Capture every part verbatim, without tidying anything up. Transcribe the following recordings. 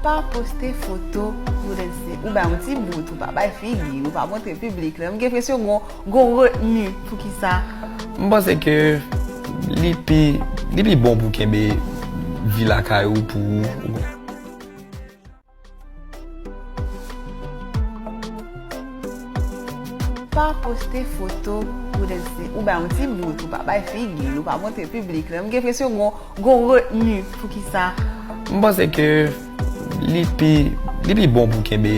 Pa poste foto pou dance. Ou bay yon ti bout, ou pa bay figi, ou pa montre piblik la. M gen enpresyon gon, gon retni. Poukisa? M panse ke li pi, li pi bon pou kenbe vi lakay ou pou ou. Pa poste foto pou dance. Ou bay yon ti bout, ou pa bay figi, ou pa montre piblik la. M gen enpresyon gon, gon retni. Poukisa? M panse ke li pi, li pi bon pou kenbe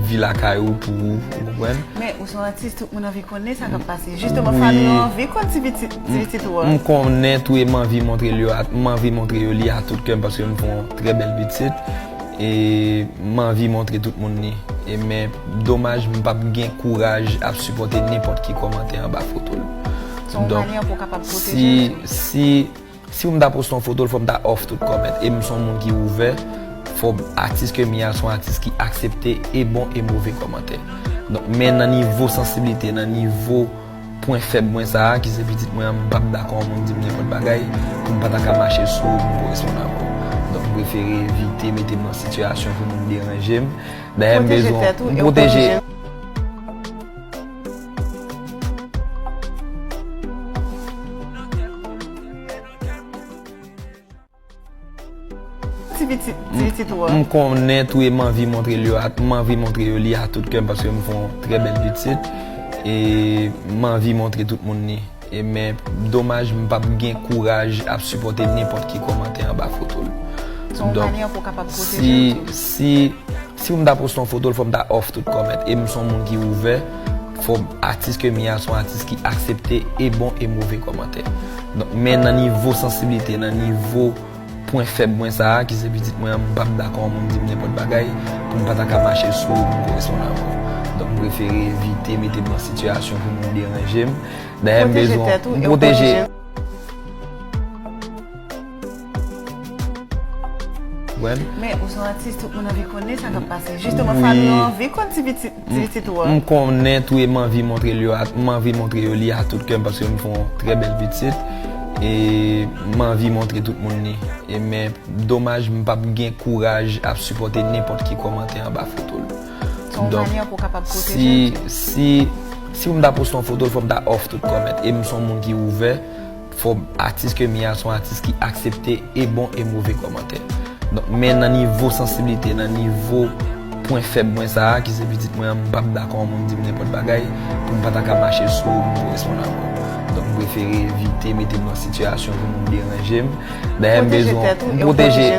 vi lakay ou pou ou, ou konprann? Men ou se yon atis, tout moun anvi konnen sa k ap pase. Jisteman, fan ou yo anvi konn ti pitit, ti pitit ou a. M konnen tou e m anvi montre l yo a, m anvi montre yo li a tout kè m paske m fè yon trè bèl pitit. E m anvi montre tout moun li. E men domaj m p ap gen kouraj ap sipòte nenpòt ki kòmantè anba foto l. Se yon manyè pou w kapab pwoteje l tou. Si, si, si m ta poste yon foto l, fò m ta off tout kòmèt. E m se yon moun ki ouvè. Fò atis ke m ye a se yon atis ki aksepte e bon e move kòmantè. Donk, men nan nivo sansiblite, nan nivo pwen fèb mwen sa a, ki se pitit mwen an, m p ap dakò yon moun di m nenpòt bagay, pou m pa ta ka mache sou ou, pou m koresponn avè w. Donk, m prefere evite mete m nan sitiyasyon pou moun deranje m. Dayè, m bezwen m pwoteje. Ti pitit, ti pitit ou a. M konnen tou e m anvi montre l yo a, m anvi montre yo li a tout kè m paske m fè yon trè bèl pitit. E m anvi montre tout moun li. E men domaj m p ap gen kouraj ap sipòte nenpòt ki kòmantè anba foto l. Se yon manyè pou w kapab pwoteje l tou. Si, si, si m ta poste yon foto l, fò m ta off tout kòmèt. E m se yon moun ki ouvè. Fò atis ke m ye a se yon atis ki aksepte e bon e move kòmantè. Donk, men nan nivo sansiblite, nan nivo pwen fèb mwen sa a, ki se pitit mwen an, m p ap dakò yon moun di m nenpòt bagay, pou m pa ta ka mache sou ou, pou m koresponn avè w. Donk, m prefere evite mete m nan sitiyasyon pou moun deranje m. Dayè, m bezwen m pwoteje. Men ou se yon atis, tout moun anvi konnen sa k ap pase. Jisteman, fan ou yo anvi konn ti pitit. M konnen tou e m anvi montre l yo a, m anvi montre yo li a tout kè m paske m fè yon trè bèl pitit. E m anvi montre tout moun li. E men domaj m p ap gen kouraj ap sipòte nenpòt ki kòmantè anba foto l. Donk, si, si, si m ta poste yon foto l, fò m ta off tout kòmèt. E m se yon moun ki ouvè. Fò atis ke m ye a se yon atis ki aksepte e bon e move kòmantè. Donk, men nan nivo sansiblite, nan nivo pwen fèb mwen sa a, ki se pitit mwen an, m p ap dakò yon moun di m nenpòt bagay, pou m pa ta ka mache sou ou, pou m koresponn avè w. Donk, m prefere evite mete m nan sitiyasyon pou moun deranje m. Dayè, m bezwen m pwoteje.